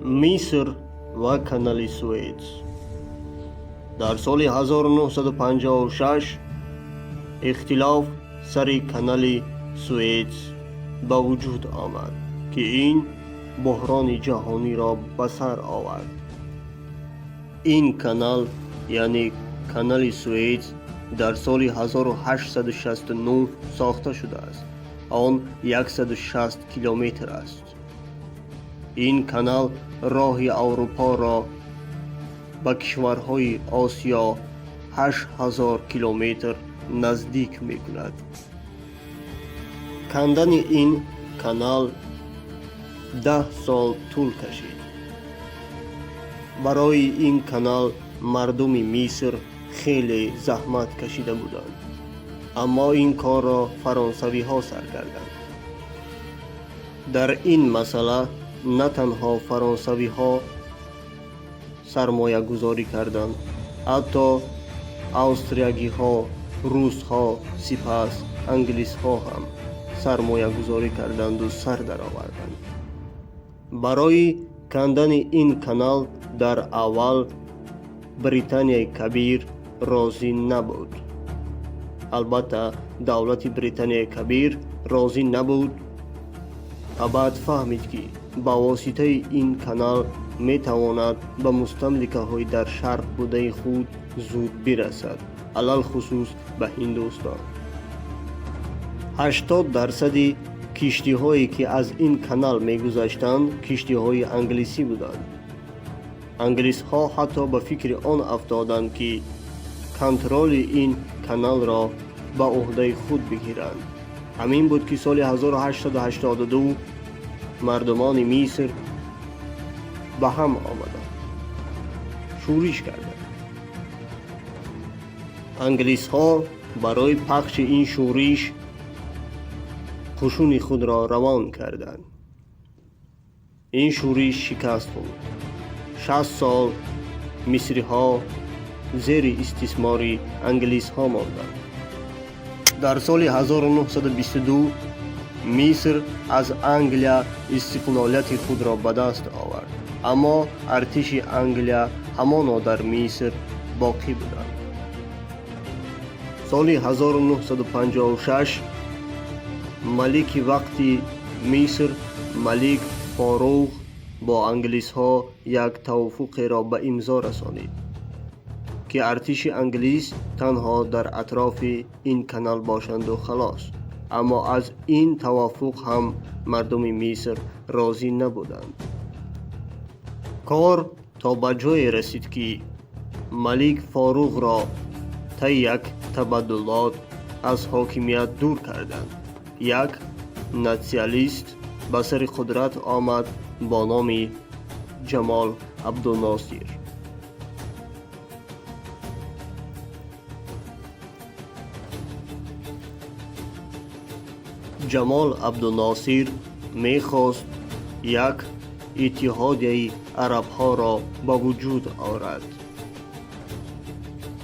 Миср ва канали Суэц. Дар соли 1956 ихтилоф сари канали Суэц ба вуҷуд омад, ки ин буҳрони ҷаҳониро ба сар овард. Ин канал, яъне канали Суэц, дар соли 1869 сохта шудааст. Он 160 километр аст. Ин канал роҳи Аврупоро ба кишварҳои Осиё 8000 километр наздик мекунад. Кандани ин канал 10 сол тӯл кашид. Барои ин канал мардуми Миср хеле заҳмат кашида буданд, аммо ин корро фаронсавиҳо сар карданд. Дар ин масъала на танҳо фаронсавиҳо сармоягузорӣ карданд, ҳатто австриягиҳо, русҳо, сипас англисҳо ҳам сармоягузорӣ карданду сар дароварданд. Барои кандани ин канал дар аввал Британияи Кабир розӣ набуд. Албатта, давлати Британияи Кабир розӣ набуд ва баъд фаҳмид, ки ба воситаи ин канал метавонад ба мустамликаҳои дар шарқ будаи худ зуд бирасад, алалхусус ба Ҳиндустон. 80 дарсади киштиҳое, ки аз ин канал мегузаштанд, киштиҳои англисӣ буданд. Англисҳо ҳатто ба фикри он афтоданд, ки контроли ин каналро ба ӯҳдаи худ бигиранд. Ҳамин буд, ки соли 1882 мардумони Миср ба ҳам омаданд, шӯриш карданд. Англисҳо барои пахши ин шӯриш қушуни худро равон карданд. Ин шӯриш шикаст хӯрд. 60 сол мисриҳо зери истисмори англисҳо монданд. Дар соли 1922 Миср аз Англия истиқлолияти худро ба даст овард, аммо артиши Англия ҳамоно дар Миср боқӣ буданд. Соли 1956 малики вақти Миср, малик Форуқ, бо англисҳо як тавофуқеро ба имзо расонид, ки артиши англис танҳо дар атрофи ин канал бошанду халос. Аммо аз ин тавофуқ ҳам мардуми Миср розӣ набуданд. Кор то ба ҷое расид, ки малик Форуқро таи як табаддулот аз ҳокимият дур карданд. Як натсиалист ба сари қудрат омад бо номи Ҷамол Абдуносир. Ҷамол Абдуносир мехост як иттиҳодияи арабҳоро ба вуҷуд орад.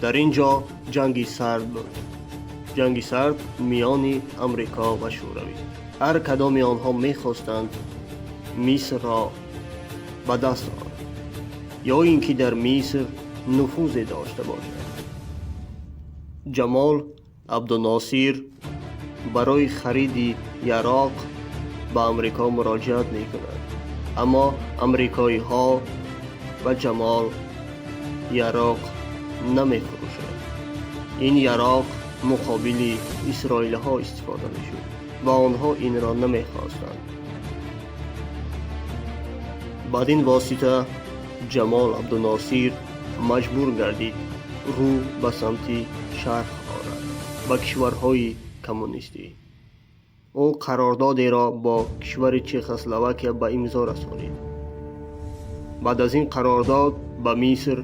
Дар ин ҷо ҷанги сард буд, ҷанги сард миёни Амрико ва Шӯравӣ. Ҳар кадоми онҳо мехостанд Мисрро ба даст оранд ё ин ки дар Миср нуфузе дошта бошанд. Ҷамол Абдуносир барои хариди яроқ ба Амрико муроҷиат мекунад, аммо амрикоиҳо ба Ҷамол яроқ намефурӯшанд. Ин яроқ муқобили исроилҳо истифода мешуд ва онҳо инро намехостанд. Бад ин восита Ҷамол Абдуносир маҷбур гардид рӯ ба самти шарқ орад, ба кишварҳои коммунистӣ. Ӯ қарордодеро бо кишвари Чехословакия ба имзо расонид. Баъд аз ин қарордод ба Миср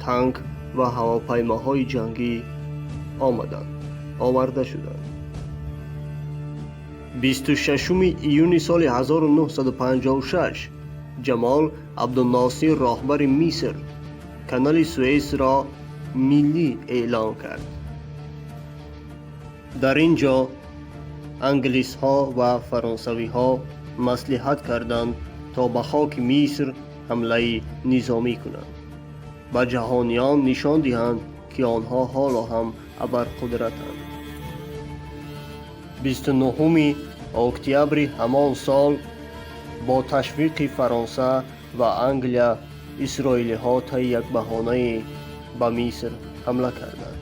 танк ва ҳавопаймоҳои ҷангӣ омаданд, оварда шуданд. 26 июни соли 1956 Ҷамол Абдуносир, роҳбари Миср, канали Суэсро миллӣ эълон кард. Дар ин ҷо англисҳо ва фаронсавиҳо маслиҳат карданд, то ба хоки Миср ҳамлаи низомӣ кунанд, ба ҷаҳониён нишон диҳанд, ки онҳо ҳоло ҳам абарқудратанд. 29 октябри ҳамон сол бо ташвиқи Фаронса ва Англия исроилиҳо таи як баҳонае ба Миср ҳамла карданд.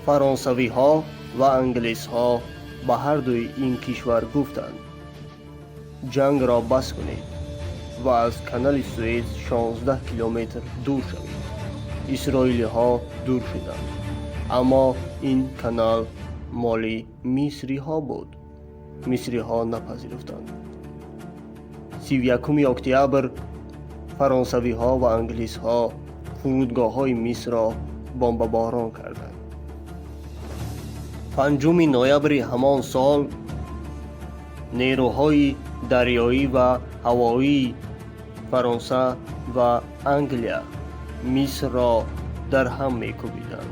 Фаронсавиҳо ва англисҳо ба ҳардуи ин кишвар гуфтанд: ҷангро бас кунед ва аз канали Суэц 16 километр дур шавед. Исроилиҳо дур шуданд, аммо ин канал моли мисриҳо буд. Мисриҳо напазируфтанд. 31 октябр фаронсавиҳо ва англисҳо фурудгоҳҳои Мисрро бомбаборон карданд. 5 ноябри ҳамон сол нерӯҳои дарёӣ ва ҳавоии Фаронса ва Англия Мисрро дар ҳам мекӯбиданд.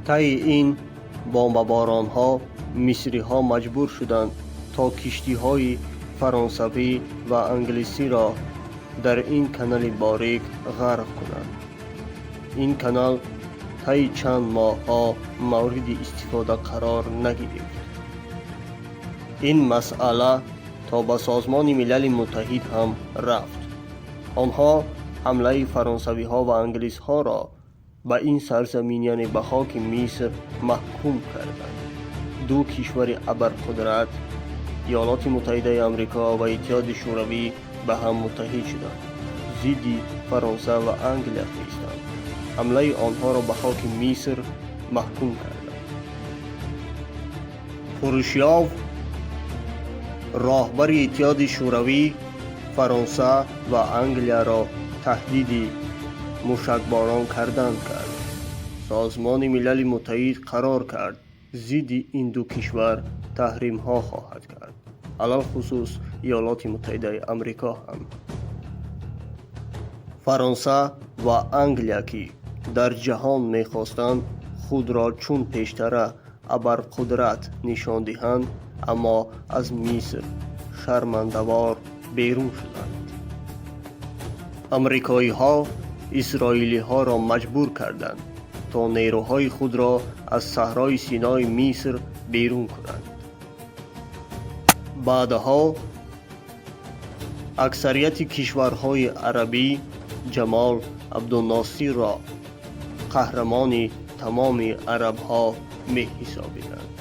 Таи ин бомбаборонҳо мисриҳо маҷбур шуданд, то киштиҳои фаронсавӣ ва англисиро дар ин канали борик ғарқ кунанд. Ин канал таи чанд моҳҳо мавриди истифода қарор нагирифт. Ин масъала то ба Созмони Милали Муттаҳид ҳам рафт. Онҳо ҳамлаи фаронсавиҳо ва англисҳоро ба ин сарзамин, яъне ба хоки Миср, маҳкум карданд. Ду кишвари абарқудрат, Иёлоти Муттаҳидаи Амрико ва Иттиҳоди Шӯравӣ, ба ҳам муттаҳид шуданд, зидди Фаронса ва Англия хестанд, ҳамлаи онҳоро ба хоки Миср маҳкум карданд. Хрушёв, роҳбари Иттиҳоди Шӯравӣ, Фаронса ва Англияро таҳдиди мушакборон кардан кард. Созмони Милали Муттаҳид қарор кард, зидди ин ду кишвар таҳримҳо хоҳад кард, алалхусус Иёлоти Муттаҳидаи Амрико ҳам. Фаронса ва Англия, ки дар ҷаҳон мехостанд худро чун пештара абарқудрат нишон диҳанд, аммо аз Миср шармандавор берун шуданд. Амрикоиҳо исроилиҳоро маҷбур карданд, то нерӯҳои худро аз саҳрои Синои Миср берун кунанд. Баъдҳо аксарияти кишварҳои арабӣ Ҷамол Абдунносирро қаҳрамони тамоми арабҳо меҳисобиданд.